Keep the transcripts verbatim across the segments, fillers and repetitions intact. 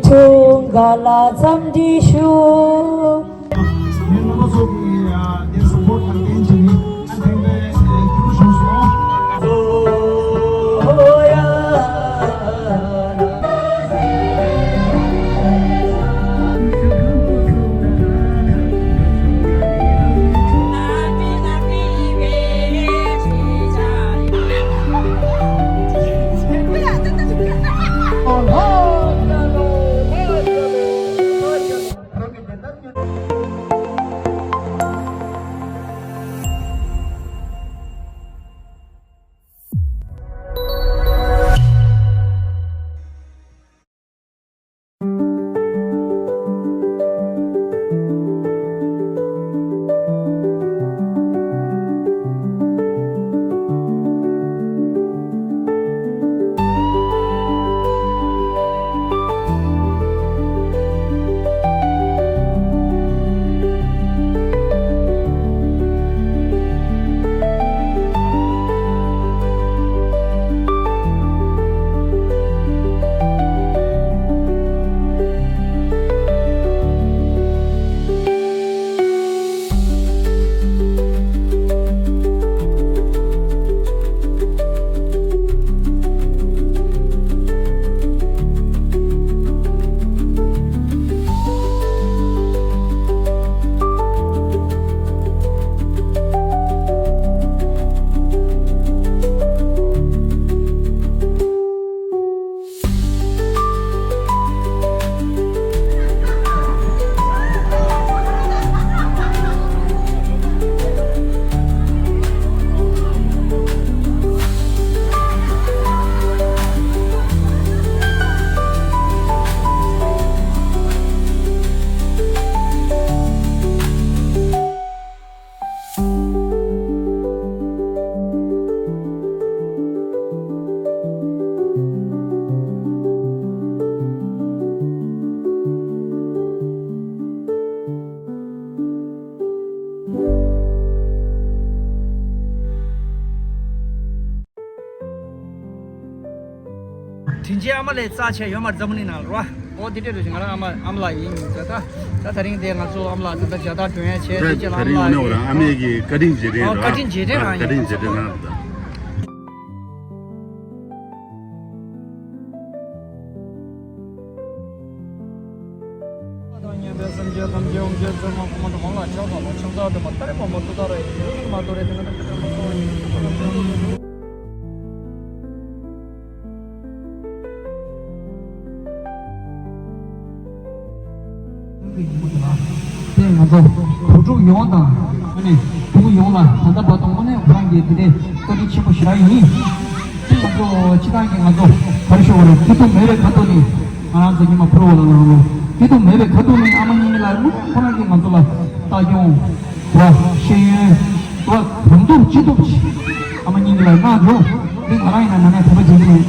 ཆུང་ག་ལ་འཚམས་འདྲི་ཞུ། ངའི་རྣམ་པ་ཚོ་གི་ཨ་དེ་སུ་པོར་དང་རྟེན་བྱས་ནས་ཨ་ཐེངས་པའི་ཨ་ཁྱུ་བྱུང་སོང་། དྲིན་ཆེན་ཨ་མ་ལགས་རྩ་ཆེ་ཡོད་མ་རེད་འཛམ་བུ་གླིང་ནང་ལ་རོ། ཨོ་དེ་འདྲས་རེད། ང་རང་ཨ་མ་ཨ་མ་ལགས་ཡིན་ཟེར། ད་ད་ད་རིང་དེ་ང་ཚོ་ཨ་མ་ལགས་ད་ལྟ་མཇལ་དར་སྒྲོན་ཡ་བྱས། དེ་ད་རྗེས་ལ་ཨ་མ་ལགས་ཀྱི་ཨ་མའི་གི་བཀའ་དྲིན་རྗེས་དྲན་ཨོ་རེད། བཀའ་དྲིན་རྗེས་དྲན་ཨ་ང་བཀའ་དྲིན་རྗེས་དྲན་ང་རེད། དང་མཉམ་པའི་སེམས་ཅན་ཐམས་ཅད་དབང་སྐྱོན་བཙོན་མ་ཁོང་དུ་མང་ལ་ཕྱག་འཚལ་ལོ། ཕྱག་འཚལ་དུ་མ་ཏཱ་རེ་བམ་པོ་ཏུ་ཏཱ་རེ་ཡི་རིགས་མ་དོ་རེ་ཐེ་ན་ཏ་ཏ་ཏ་མ་སོ་ཡི་ཏུ་ཏ་རེ་ཏ་རེ། དེ་ང་ཚོ་བུ་ཕྲུག་ཡོངས་དང་ཨ་ནི་ཕྲུ་གུ་ཡོངས་ལ་ད་ལྟ་བར་དུ་དངོས་གནས་ཁོ་རང་གིས་དེ་འདྲའི་བཀའ་དྲིན་ཆེན་པོ་ཞེ་དྲག་ཡིན། དེ་ང་ཚོ་སྤྱི་བཏང་གི་ང་ཚོ་ག་རེ་ཞུ་དགོས་རེད། སྐྱིད་སྡུག་མེད་པའི་ཁ་ཐུག་ནས། ང་རང་ཚོ་ཉི་མ་ཕུར་བ་ལ་ལང་རོགས། སྐྱིད་སྡུག་མེད་པའི་ཁ་ཐུག་ནས་ཨ་མ་གཉིས་ལ་དངོས་ཁོ་རང་གིས་ང་ཚོ་ལ་ལྟ་སྐྱོང་བ་ཤེས་ཡོན་བ་གང་ཐུབ་ཅི་ཐུབ་ཅིག་ཨ་མ་གཉིས་ལ་གནང་རོགས། འདི་ང་རང་ཡིན་ན་ནམ་ཡང་དད་པ་བྱེད་ཀྱི་མེད།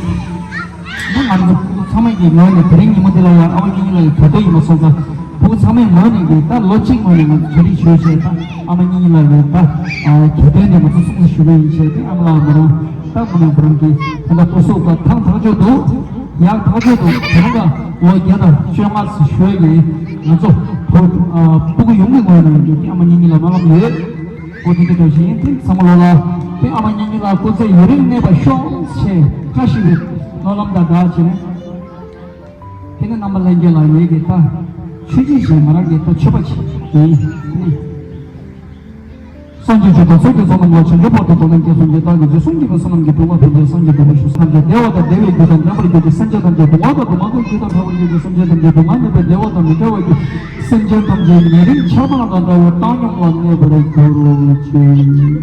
འདི་ང་རང་ཚོ་ཕྲུ་གུ་ཚང་མ་གི་ངོས་ནས་དེ་རིང་ཉིན་མོ་འདི་ལ་ཡང་ཨ་མ་གཉིས་ལ་ཡང་གྲོས་བསྡུར་ཡིན་པ་སོང་ཙང་ཕྲུ་གུ་ཚང་མའི་ངོས་ནས་གི་ད་ལོ་གཅིག་སྔོན་ནས་ང་ཚོ་གྲ་སྒྲིག་ཞུས་བྱས། ད་ཨ་མ་གཉིས་ལ་ཡང་ད་གྲོས་བསྡུར་ནས་ང་ཚོ་སྲུང་བརྩི་ཞུ་གི་ཡིན་བྱས། དེ་ཨ་མ་ལགས་མོ་རང་། ད་ཁོ་ནས་ཁོ་རང་གིས་ད་ལྟ་སྐུ་གཟུགས་ཀ་ཐང་ཐག་ཆོད་འདུག་ཡག་ཐག་ཆོད་འདུག་དེ་རིང་ལ་ལོ་བརྒྱ་དང་བཅོ་ལྔ་ཞུ་ཡས་ཀྱི་ང་ཚོ་བུ་ཕྲུག་ཨ་ཕྲུ་གུ་ཡོངས་ཀྱི་ངོས་ནས་ཀྱི་ཨ་མ་གཉིས་གཉིས་ལ་སྨོན་ལམ་ཡོད། འོ་དེ་འདྲ་འདྲ་ཞིག་ཡིན། དེ་ཚང་མ་ལོ་ལ་དེ་ཨ་མ་གཉིས་གཉིས་ལ་སྐུ་ཚེ་ཡུན་རིང་གནས་པར་ཤོག་ཅེས་བཀྲ་ཤིས་པའི་སྨོན་ལམ་དང་སྦྲགས་བྱས་ནས། དེ་ནས་རྣམ་པ་ལྷན་རྒྱས་ལ་ངེད་ཀྱི་ད་ཆོས་ཅིག་བྱས། ང་རང་གི་ད་མཆོད་པ་ཅིག་ཡིན། སངས་རྒྱས་ཆོས་དང་ཚོགས་ཀྱི་མཚོ་རྣམས་ལ། བྱང་ཆུབ་བར་དུ་བདག་སླར་འགོད་སངས་རྒྱས་བདག་གིས་རྗེས་སུ་བསྔོས་པའི་བསོད་ནམས་ཀྱིས་འགྲོ་བ་ཕན་པའི་སངས་རྒྱས་འགྲུབ་པར་ཤོག་སངས་རྒྱས་བདེ་བ་དང་བདེ་བའི་རྒྱུ་དང་ལྡན་པར་གྱུར་ཅིག་སེམས་ཅན་ཐམས་ཅད་སྡུག་བསྔལ་དང་སྡུག་བསྔལ་གྱི་རྒྱུ་དང་བྲལ་བར་གྱུར་ཅིག་སེམས་ཅན་ཐམས་ཅད་སྡུག་བསྔལ་མེད་པའི་བདེ་བ་དང་མི་འབྲལ་བར་གྱུར་ཅིག་སེམས་ཅན་ཐམས་ཅད་ཉེ་རིང་ཆགས་སྡང་དང་བྲལ་བའི་བཏང་སྙོམས་ལ་གནས་པར་གྱུར་ཅིག་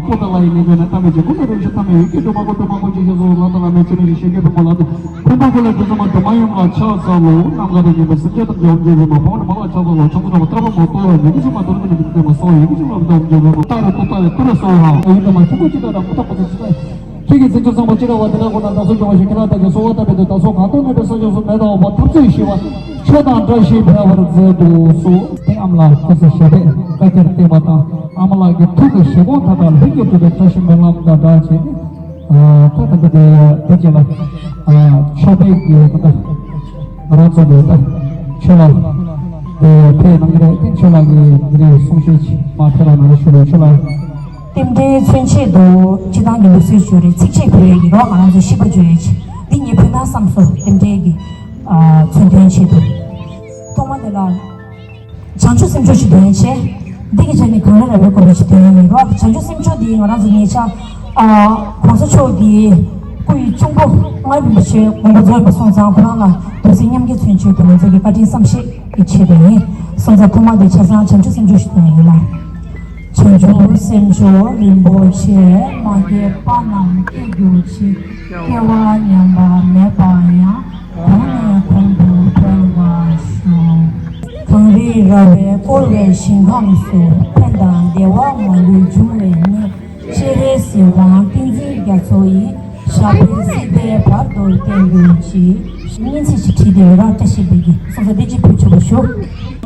པོ་ཏཱ་ལ་ཡི་གནས་མཆོག་ན་བལྟམས་པའི་རྗེ་ཀུན་ཏུ་རིན་ཆེན་ཐ་མའི་འོད་ཀྱི་སྒྲོན་མ་ཀུན་ཏུ་མང་པོ་ཞིག་ཞེས་སོགས་ལྷ་དང་ལྷ་མོའི་སྤྱན་རས་གཟིགས་ཞལ་གྱི་ཕུང་པོ་ལ་དུ། ཕུང་པོ་ཀུན་ལས་སྒྲོལ་མ་སྒྲོལ་མ་ཡུམ་ལ་ཕྱག་འཚལ་ལོ། ནམ་མཁའ་དང་མཉམ་པའི་སེམས་ཅན་ཐམས་ཅད་འོམ་བརྒྱལ་བའི་མ། ཕ་མ་ནི་མ་ལ་ཕྱག་འཚལ་ལོ། བྱང་ཆུབ་ལམ་པ་ཏཱ་ར་པ་མ་ཏོ་ཡ། ཡུམ་གྱི་སེམས་མ་དོ་རུང་གི་ནི་མི་མ་སོ་ཡུམ་གྱི་སེམས་ལ་མི་དོ་འཇོག་ལ་ཏཱ་རུ་ཏུ་ཏཱ་ཡ་ཏུ་ར་སོ་ཧ། ཡུམ་དུ་མ་ཁྱུ་གུ་ཅི་ཏ་ར་མུ་ཏ་པ་ཏུ་ཅི་ཏ། ཁྱེད་ཀྱི་བྱང་ཆུབ་སེམས་དཔའ་སྤྱི་དགའ་བ་དེ་ལ་གོ་ན་བདག་སོགས་སྐྱོང་བ་ཞིག་ཁྱེད་ལ་བདག་གི་གསོལ་བ་བཏབ་པའི་དུས་ད་སོགས་གང་དུ་གནས་པའི་ས་ཕྱོགས་སུ་མེ་ཏོག་པ་ཐབས་ཚུལ་ཞི་བ་ཆོས་དང་བཀྲ་ཤིས་འཕེལ་བར་མཛད་དུ་གསོལ། དེ་ཨ་མ་ལགས་ཁོ་ཚོ་ཞལ་པས་བཀའ་རྒྱར་བསྟན་པ་དང་ཨ་མ་ལགས་ཀྱི་ཐུགས་ཀྱི་བཞེད་དགོངས་མཐའ་དག་ལྷུན་གྱིས་གྲུབ་པའི་བཀྲ་ཤིས་སྨོན་ལམ་དང་སྦྲགས་བྱས་ནས། ད་ལྟ་དེ་དེ་རྗེས་ལ་ཆོས་པའི་གི་ད་ལྟ་ང་རང་ཚོ་གི་ད་ ཆོས་ལ་དེ་ཕེབས་གནང་གི་རེད། བསྟན་ཆོས་ལགས་ཀྱིས་འདི་རིགས་གསུང་བཤད་ཅིག་མ་ཕེབས་པ་ནང་བཞིན་ཞུ་རྒྱུ་ཆོས་ལ། རྟེན་འབྲེལ་མཚོན་ཆེད་དུ་སྤྱི་བཏང་གི་ལུགས་སྲོལ་ཞུ་རེད། ཚིགས་བཅད་ཕུལ་ཡས་ཀྱི་རོགས་ང་རང་ཚོ་ཤིས་པ་བརྗོད་ཡས་ཅིག་འདི་ངས་ཕུལ་ན་བསམ་སོང་། རྟེན་འབྲེལ་གྱི་ཨ་མཚོན་དོན་ཆེད་དུ། ཐོག་མ་དེ་ལ། བྱང་ཆུབ་སེམས་མཆོག་ཞིག་འདོན་བྱས། འདི་གི་ཆ་ནས་གངས་རི་ར་བའི་སྐོར་ཞིག་འདོན་ཡོད་རོགས། བྱང་ཆུབ་སེམས་མཆོག་འདི་ང་རང་ཚོ་ཉེ་ཆར་ཨ་གོང་ས་མཆོག་གི་སྐུ་ཡི་གཅུང་པོ་མངའ་རིས་པའི་ཆོས་དགོངས་པ་རྫོགས་པ་སོང་ཙང་ཁོ་རང་ལ་དུས་ཚོད་མཉམ་སྐྱེད་མཚོན་ཆེད་དུ་ང་ཚོ་གི་བཀའ་དྲིན་བསམ་ཤེས་ཀྱི་ཆེད་དུ་ཡིན། སོང་ཙང་ཐོག་མ་དེ་ཆ་ཚང་བྱང་ཆུབ་སེམས་མཆོག་ཞིག་འདོན་ཡོད་ལ། བྱང་ཆུབ་སེམས་མཆོག་རིན་པོ་ཆེ། མ་སྐྱེས་པ་རྣམས་སྐྱེ་གྱུར་ཅིག་སྐྱེ་བ་ཉམས་པ་མེད་པ་ཡང་། གོང་ནས་གོང་དུ་འཕེལ་བར་ཤོག་གངས་རི་ར་བས་བསྐོར་བའི་ཞིང་ཁམས་སུ། ཕན་དང་བདེ་བ་མ་ལུས་འབྱུང་བའི་གནས། སྤྱན་རས་གཟིགས་དབང་བསྟན་འཛིན་རྒྱ་མཚོ་ཡི། ཞབས་པད་སྲིད་མཐའི་བར་དུ་བརྟན་གྱུར་ཅིག་སྙན་ཚིག་ཅིག་བྲིས་ཏེ་ཡོད་ར། བཀྲ་ཤིས་པའི་གི་སོང་ཙང་དེ་ཅིག་ཕུལ་ཆོག་པ་ཞུ།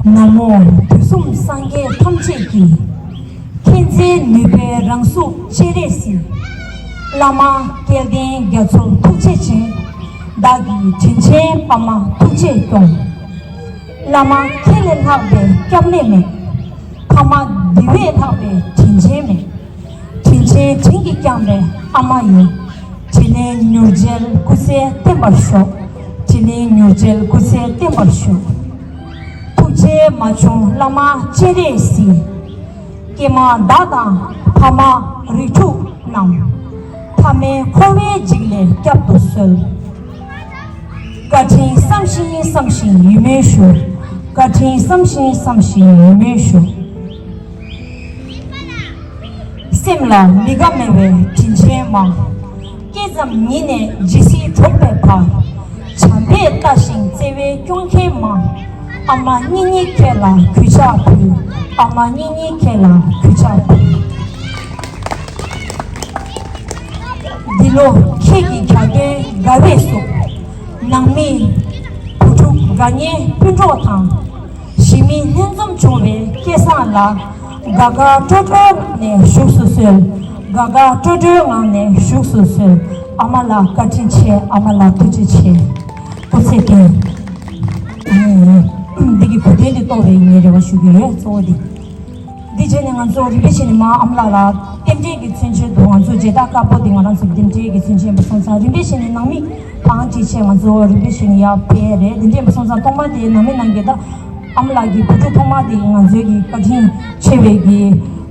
ན་མོ། དུས་གསུམ་སངས་རྒྱས་ཐམས་ཅད་ཀྱི། མཁྱེན་བརྩེ་ནུས་པའི་རང་གཟུགས་སྤྱན་རས་གཟིགས། བླ་མ་སྐལ་ལྡན་རྒྱ་མཚོ་ཐུགས་རྗེ་ཅན། བདག་གི་དྲིན་ཆེན་ཕ་མ་ཐུགས་རྗེས་སྐྱོངས། བླ་མ་ཁྱེད་ལས་ལྷག་པའི་སྐྱབས་གནས་མེད། ཕ་མ་འདི་བས་ལྷག་པའི་དྲིན་ཆེན་མེད། དྲིན་ཆེན་དྲིན་གྱིས་བསྐྱངས་པའི་ཨ་མ་ཡིན། དྲིན་ལན་མྱུར་མཇལ་སྐུ་ཚེ་བརྟན་པར་ཤོག་དྲིན་ལན་མྱུར་མཇལ་སྐུ་ཚེ་བརྟན་པར་ཤོག་ཐུགས་རྗེ་མ་ཆུང་བླ་མ་སྤྱན་རས་གཟིགས། ཀྱེ་མ་བདག་དང་ཕ་མ་རིགས་དྲུག་རྣམས། ཐ་མལ་འཁོར་བའི་འཇིགས་ལས་བསྐྱབ་ཏུ་གསོལ། བཀའ་དྲིན་བསམ་ཞིང་བསམ་ཞིང་ཡིད་སྨོན་ཞུ། བཀའ་དྲིན་བསམ་ཞིང་བསམ་ཞིང་ཡིད་སྨོན་ཞུ། སེམས་ལ་མི་དགའ་མེད་པའི་དྲིན་ཆེན་མ། སྐྱེས་ཙམ་ཉིད་ནས་ཇི་སྲིད་གྲོངས་པའི་བར། བྱམས་པས་ལྟ་ཞིང་བརྩེ་བས་སྐྱོང་མཁན་མ། ཨ་མ་སྙིང་ཉེ་ཁྱེད་ལ་གུས་ཕྱག་ཕུལ། ཨ་མ་སྙིང་ཉེ་ཁྱེད་ལ་གུས་ཕྱག་ཕུལ། འདི་ལོ་ཁྱེད་ཀྱི་གྱ་སྟོན་དགའ་བས་བསུ། ནང་མི་བུ་ཕྲུག་དགའ་ཉེ་སྤུན་གྲོགས་དང་། གཞིས་མི་ལྷན་འཛོམས་བྱུང་བའི་སྐལ་བཟང་ལ། དགའ་དགའ་སྤྲོ་སྤྲོའི་ངང་ནས་བཞུགས་སུ་གསོལ། དགའ་དགའ་སྤྲོ་སྤྲོའི་ངང་ནས་བཞུགས་སུ་གསོལ། ཨ་མ་ལགས་བཀའ་དྲིན་ཆེ། ཨ་མ་ལགས་ཐུགས་རྗེ་ཆེ། སྐུ་ཚེ་བརྟན། འདི་གི་གོ་དོན་དེ་རྟོགས་པའི་ངའི་རེ་བ་ཞུ་གི་ཡོད། གཙོ་བོ་འདི། འདི་བྱས་ནས་ང་ཚོ་རིམ་པས་བྱས་ནས་མ་ཨ་མ་ལགས་ལ་རྟེན་འབྲེལ་གྱི་མཚོན་བྱེད་དུ་ང་ཚོ་མཇལ་དར་དཀར་པོ་འདི་ང་རང་ཚོ་རྟེན་འབྲེལ་གྱི་མཚོན་བྱེད་ཡིན་པ་སོང་ཙང་རིམ་པས་བྱས་ནས་ནང་མི་བང་བྲིས་བྱས་ང་ཚོ་རིམ་པས་བྱས་ནས་ཡར་ཕེབས་རེད། འདི་འདྲ་ཡིན་པ་སོང་ཙང་ཐོག་མ་དེ་ནང་མི་ནང་གི་ད་ཨ་མ་ལགས་ཀྱི་བུ་ཕྲུག་ཐོག་མ་དེ་ང་ཚོའི་གི་བཀའ་དྲིན་ཆེ་བའི་གི་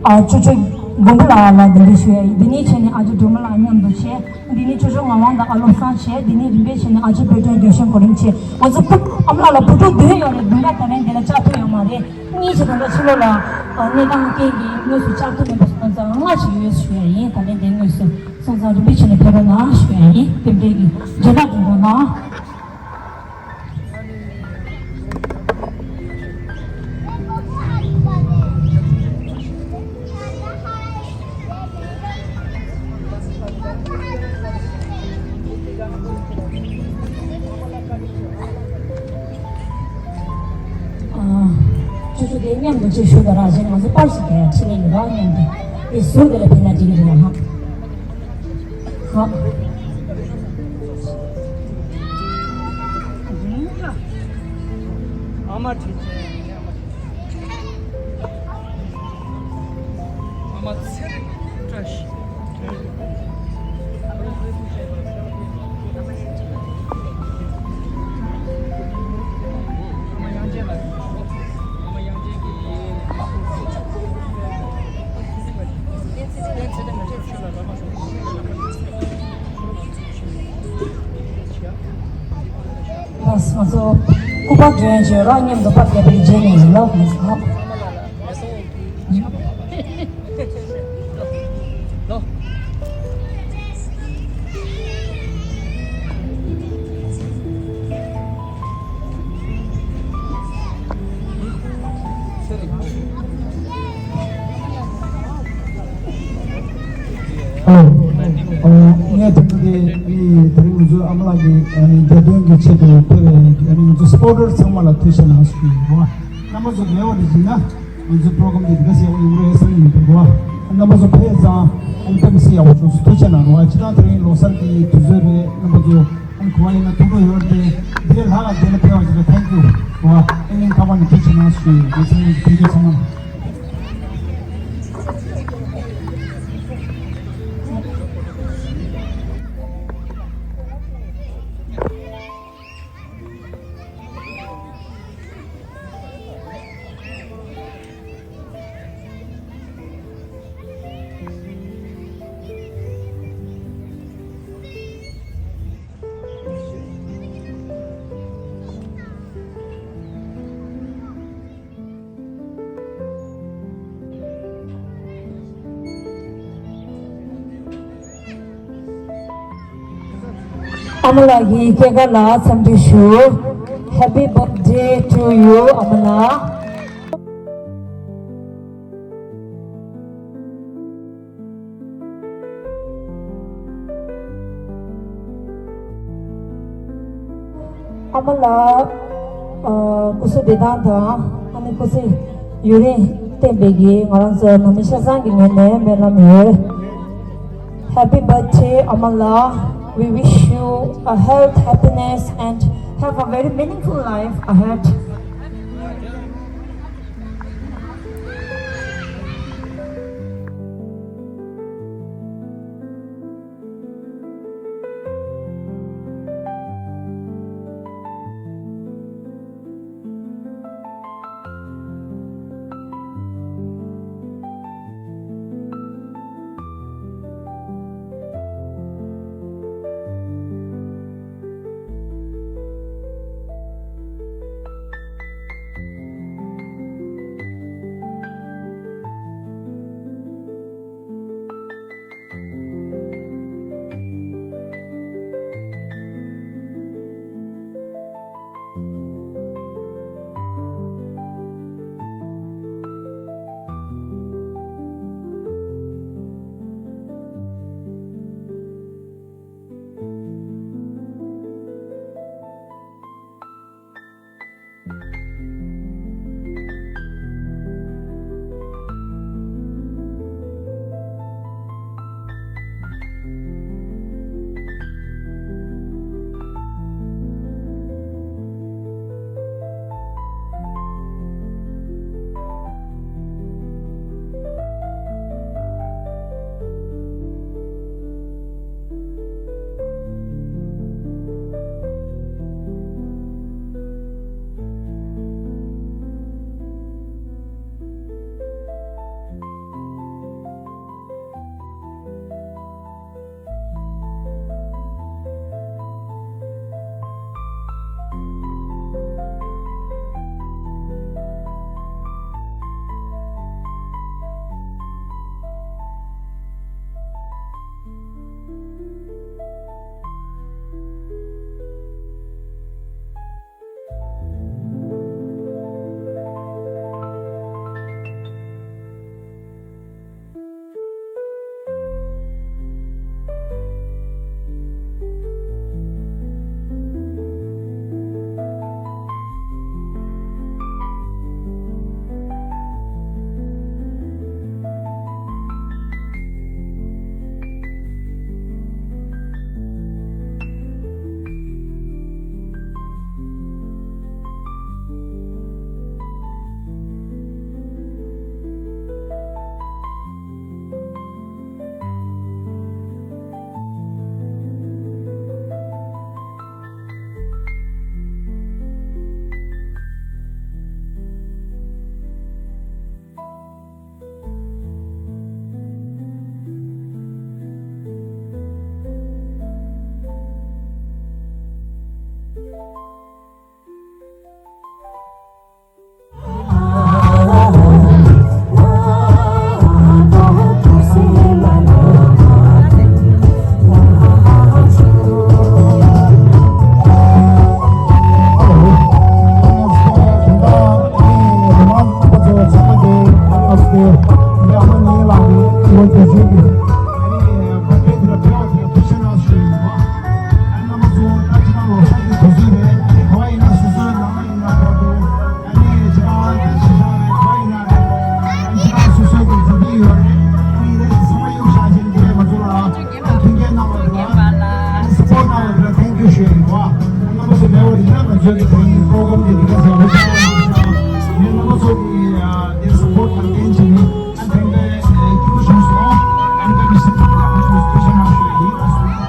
ཨ་ཅོ་ཅོ་མགོན་པོ་ལགས་ལ་འདི་འདྲ་ཞུ་ཡ་ཡིན། འདི་ནས་བྱས་ནས་ཨ་ཅོ་སྒྲོལ་མ་ལགས་མཉམ་དུ་བྱས། འདི་ནི་ཅོ་ཅོ་ངག་དབང་དང་ཨ་བློ་བཟང་བྱས། འདི་ནི་རིམ་པས་བྱས་ནས་ཨ་ཅེ་དཔལ་སྒྲོན་རྒྱལ་གཞུང་གོ་རིམ་བྱས། ང་ཚོ་ཕྲུ་ཨ་མ་ལགས་ལ་བུ་ཕྲུག་བདུན་ཡོད་རེད། བདུན་པ་ད་ལན་འདི་ལ་བཅར་ཐུབ་ཡོད་མ་རེད། གཉིས་བྱས་ད་ལོ་ཕྱི་ལོ་ལ་གནས་སྟངས་རྐྱེན་གྱིས་དངོས་སུ་བཅར་ཐུབ་མེད་པ་སོང་ཙང་ལྔ་ཞིག་ཡོད་ཞུ་ཡ་ཡིན། ད་ལན་འདི་དངོས་སུ་སོང་ཙང་རིམ་པས་བྱས་ནས་ཕེབས་རོགས་གནང་ཞུ་ཡ་ཡིན། རྟེན་འབྲེལ་གྱི་མཇལ་དར་སྒྲོན་རོགས་གནང་། ཨ། ཆུ་ཚོད་དེ་མཉམ་དུ་ཅིག་ཞུ་དང་ར་བྱས་ང་ཚོ་པར་ཞིག་རྒྱག་ཡ་ཕྱི་ལེན་གྱི་རོགས་མཉམ་དུ་དེ་ཟུར་དེ་ལ་ཕེབས་ན་འགྲིག་གི་རེད་ལ་ཧ། ཧ། ཨ་མ་ཁྲིད་ཅན། ཨ་མ་ཚེ་རིང་བཀྲ་ཤིས། ང་ཚོ་སྐུ་པར་སྒྲོན་བྱོས་རོགས། མཉམ་དུ་པར་རྒྱག་པའི་རྗེས་ནས་ལོག་ང་ཚོ། ཨོ། ཨོ། ངས་དེ་ཚོ་དེ་དེ་རིང་ང་ཚོའི་ཨ་མ་ལགས་ཀྱི་རྒྱ་སྟོན་གྱི་ཆེད་དུ་ཕེབས་པའི་ང་ཚོ་སི་པོར་ཊར་ཚང་མ་ལ་ཐུགས་རྗེ་ཆེ་གནང་ཞུ་གི་ཡིན། རྣམ་པ་ཚོ་ངལ་བ་འདི་བྱིན་ན། ང་ཚོའི་པོ་རོ་གྷ་རམ་འདི་འདི་ག་ཟེར་བ་ཡིན་རེད་བསམ་གྱི་མི་འདུག་རོ། རྣམ་པ་ཚོ་ཕེབས་ཙང་ཨང་ཏམ་སི་ཡག་པོ་བྱུང་སོང་། ཐུགས་རྗེ་གནང་རོགས། སྤྱིར་བཏང་དེ་རིང་ལོ་གསར་གྱི་དུས་ཚོད་རེད། རྣམ་པ་ཚོ་ཨང་གོ་བ་ཡིན་ན་ཐུགས་སྤྲོ་ཡོད་རེད། འདི་ལས་ལྷག་ལ་དེ་ལ་ཕེབས་པ་ཞིག་ལ་ཐེང་ཀིའུ། ཨ་ནི་ཁ་པར་ནས་ཁྲིད་བྱེད་གནང་ཞུ་ཡི་ཚང་མ་ཕན་ཚུན་ཚང་མ། ཨ་མ་ལགས་ཀྱི་སྐྱེས་སྐར་ལ་འཚམས་འདྲི་ཞུ། Happy birthday to you ཨ་མ་ལགས། ཨ་མ་ལགས། ཨ། སྐུ་གཟུགས་བདེ་ཐང་དང་ཨ་ནི་སྐུ་ཚེ་ཡུན་རིང་བརྟན་པའི་གི་ང་རང་ཚོ་ནང་མི་ཆ་ཚང་གི་ངོས་ནས་སྨོན་ལམ་ཡོད། Happy birthday ཨ་མ་ལགས། We wish you a health, happiness and have a very meaningful life ahead. ཟེར་བའི་འོག་ཏུ་ཡང་ང་ཚོའི་གི་དེ་རིང་པོ་རོ་གྷ་རམ་དེ་འདི་ག་ཟེར་བ་ཞིག་ངའི་རྣམ་པ་ཚོ་གི་དེ་སཔོརྚ་དང་ལྡན་བྱས་ནས་ཨ་ཐེངས་པའི་སྐྱིད་པོ་བྱུང་སོང་། ཨ་ནི་ད་མི་སྲིད་ཀྱི་ཡག་པོ་བྱུང་སོང་།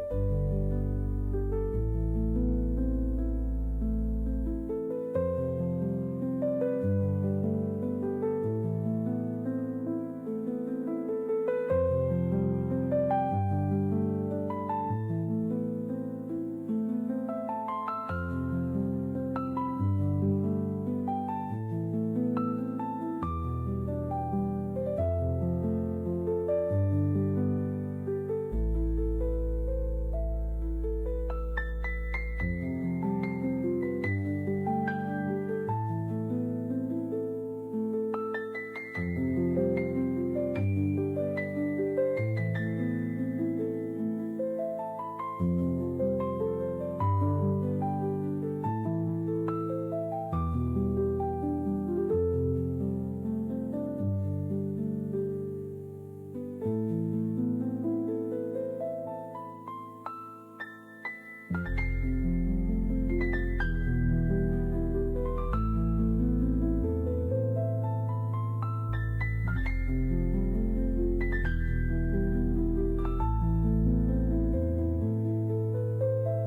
ཐུགས་རྗེ་གནང་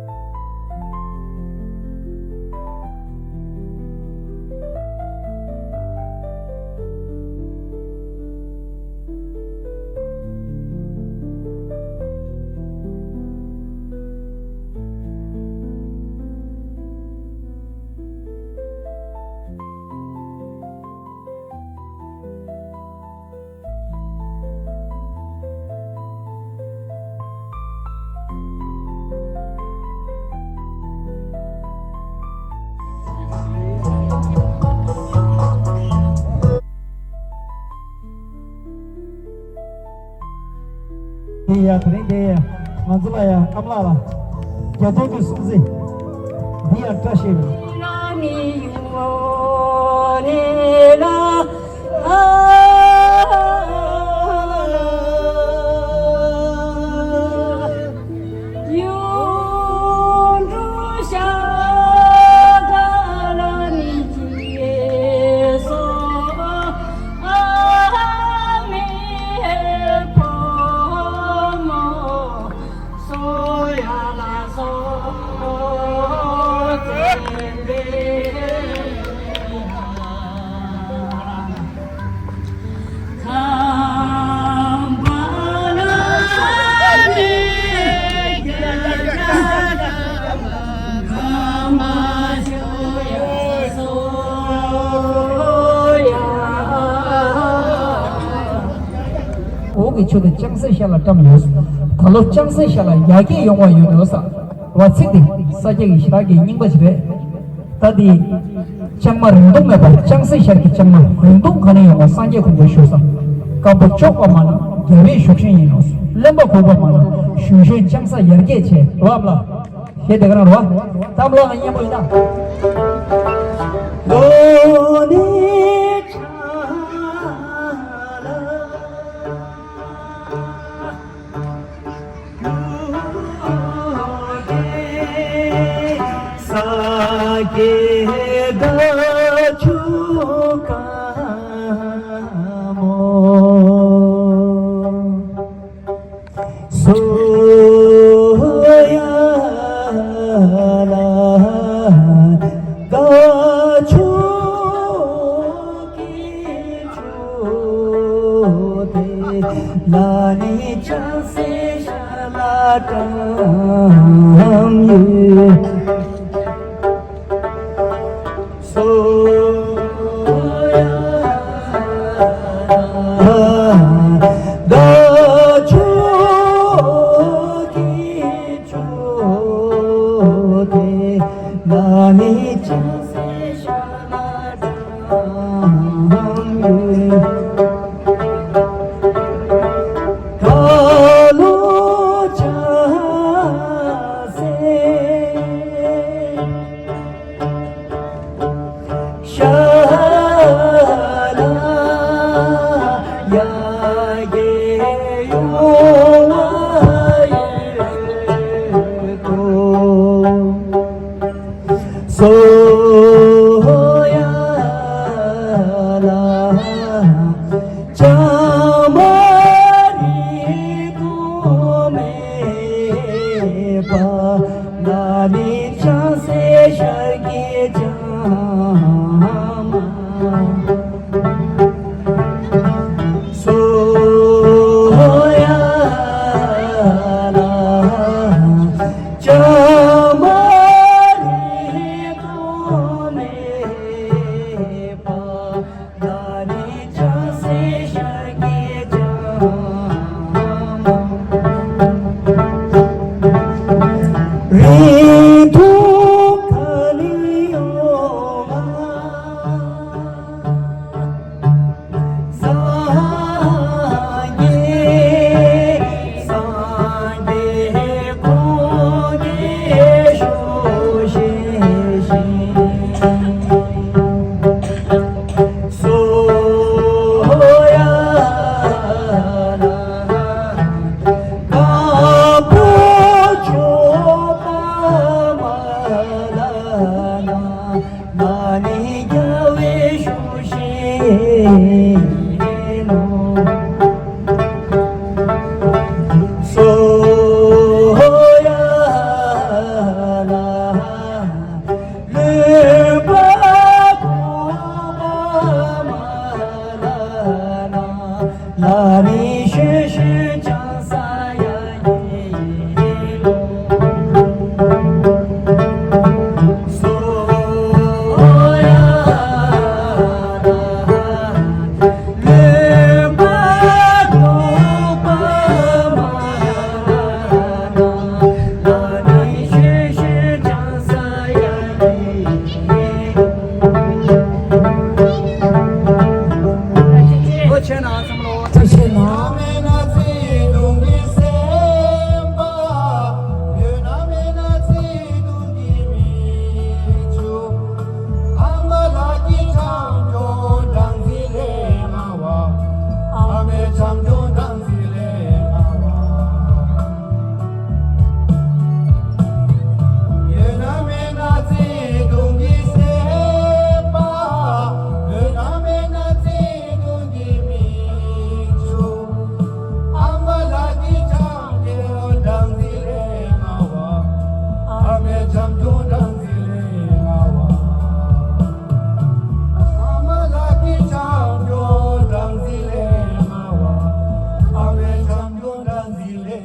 ཞུ་ཡ་ཡིན། དེ་ཡ་དེ་རིང་དེ་ཡ་ང་ཚོ་ལ་ཡ་ཨ་མ་ལགས་ལ་རྒྱ་སྟོན་གྱི་སྲུང་བརྩི་འདི་ཡ་བཀྲ་ཤིས་པ། འོག་གི་ཆུ་དེ་ལྕང་སེང་ཤར་ལ་བཀྲམ་ཡོད། ད་ལོ་ལྕང་སེང་ཤར་ལ་ཡར་རྒྱས་ཡོང་བ་ཡོད་འདོད་ས། བ་ཚིག་དེ་ས་སྐྱ་གི་ཞེ་དྲག་གི་རྙིང་པ་ཞིག་རེད། ད་དེ་ལྕང་མ་རིང་ཐུང་མེད་པར་ལྕང་སེང་ཤར་གྱི་ལྕང་མ་རིང་ཐུང་ག་ནས་ཡོང་བ་སངས་རྒྱས་ཁོང་གིས་ཞུས་ས། སྐམ་པོ་གཅོག་པ་མ་ན་རྒྱལ་བའི་ཞུགས་ཤིང་ཡིན་ནོ། རློན་པ་གོག་པ་མ་ན་ཞུན་ཤོས་ལྕང་ས་ཡར་རྒྱས་བྱེད་རོ་ཨ་མ་ལགས། ཞེས་དེ་ག་རང་རོ། ད་མ་ལགས་ང་སྙན་པོ་ཡིན་ན། ལོ་ནི་ཆ་ལ།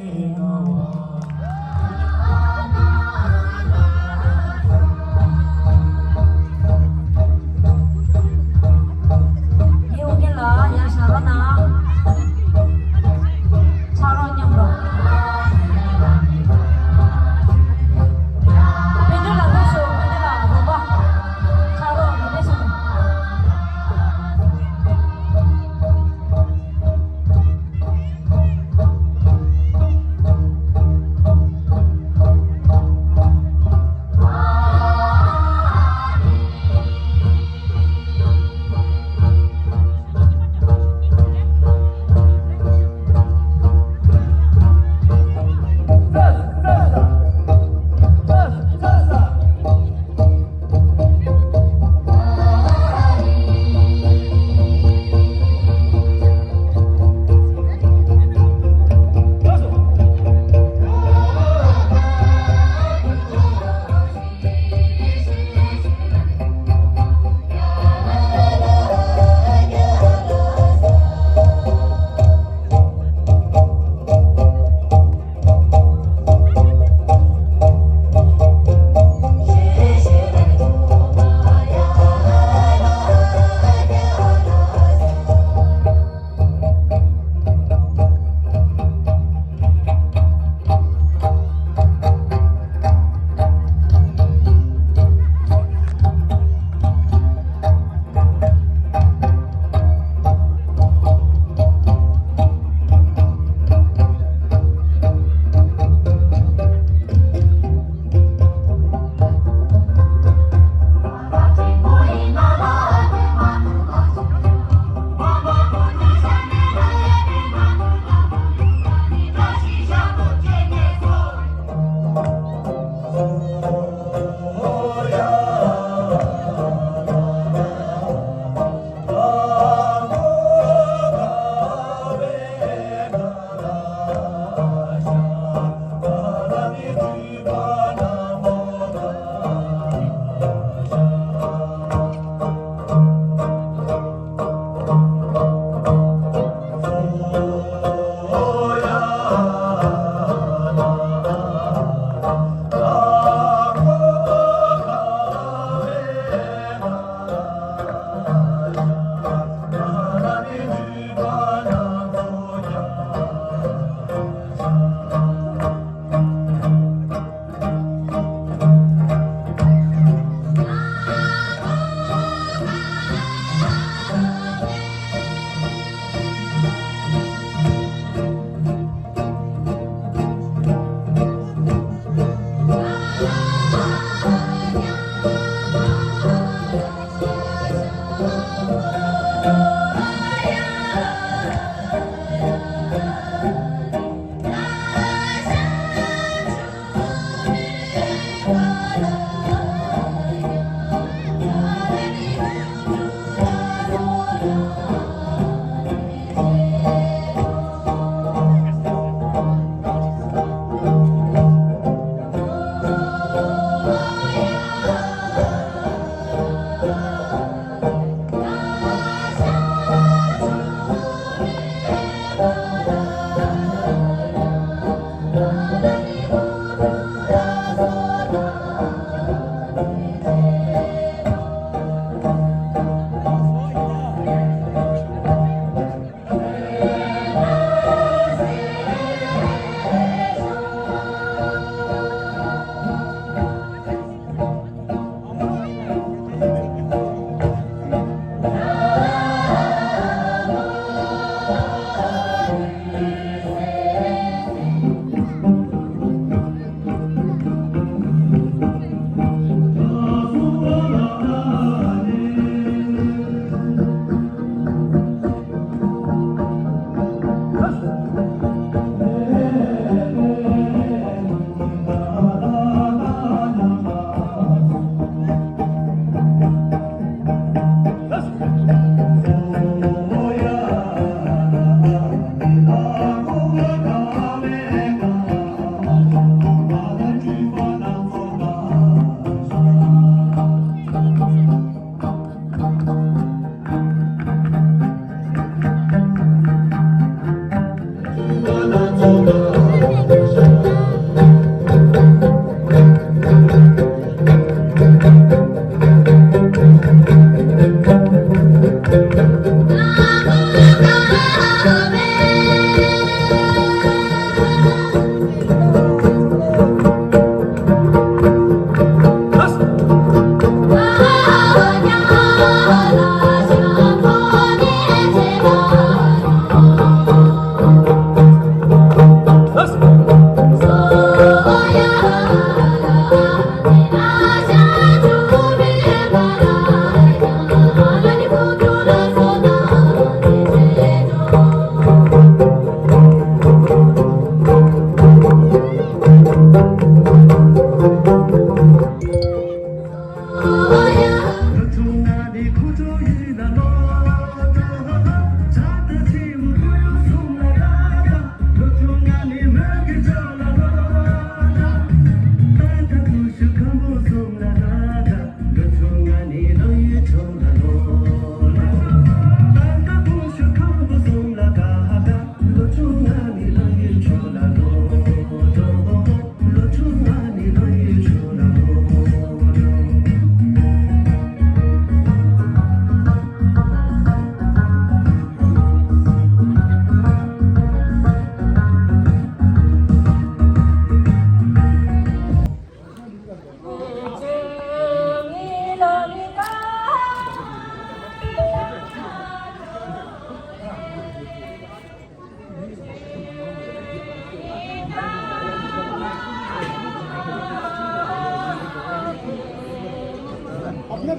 ཡིན། འོ་ཀེ་ལ་ཡར་བཞག་རོགས་གནང་། ཕྱག་རོགས་མཉམ་རོགས། དཔལ་འབྱོར་ལགས་ཕེབས་ཤོག་དཔལ་འབྱོར་ལགས་རོགས་པ། ཕྱག་རོགས་རོགས་པས་སོང་།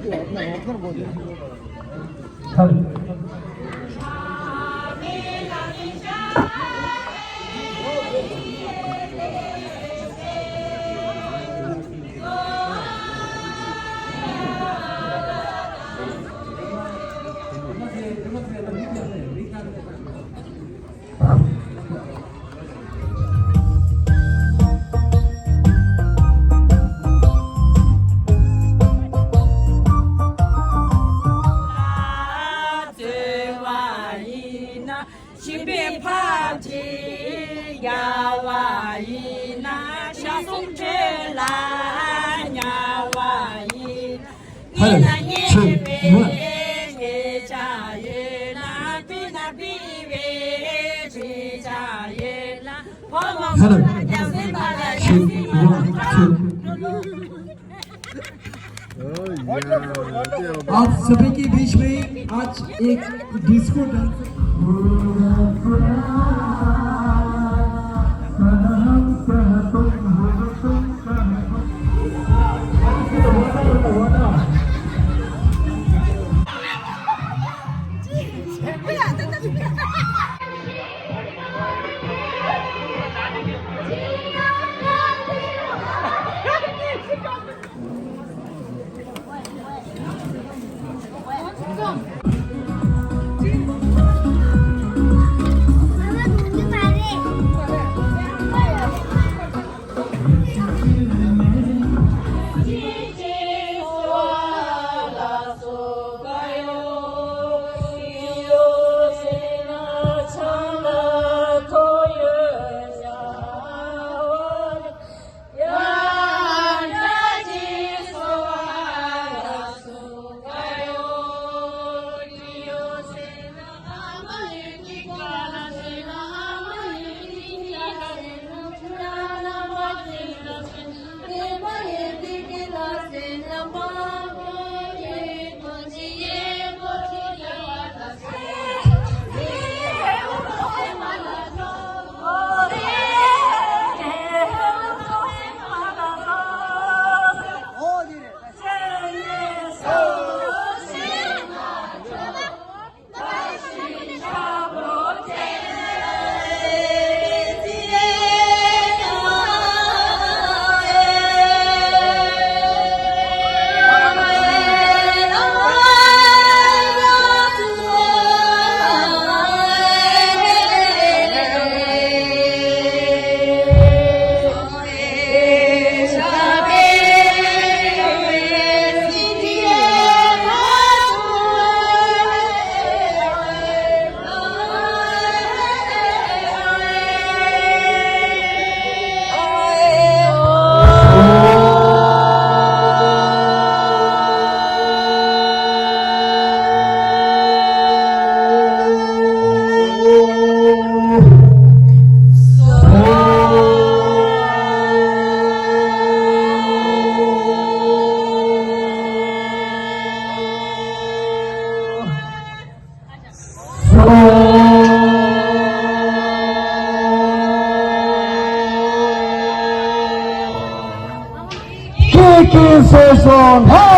བརྩོན་པ་ཡིན་ན་ཤིང་པའི་ཕ་བྲིས། རྒྱལ་བ་ཡིན་ན་ཞག་གསུམ་ཁྲོད་ལ་དམྱལ་བ་ཡིན། ཧ་ལས། ཉེས་ན་ཉེས་པའི་ཉེས་བྱ་ཡིན་ན། སྤེལ་ན་སྤེལ་བའི་སྤེལ་བྱ་ཡིན་ན། ཕོ་མོ་ཕོ་ལ་རྒྱལ་སྲིད་མ་ལ་རྒྱལ་སྲིད་མ་ལ། आप सभी के बीच में आज एक disco dance. ཀི་ཀི་སོ་སོ་ལྷ་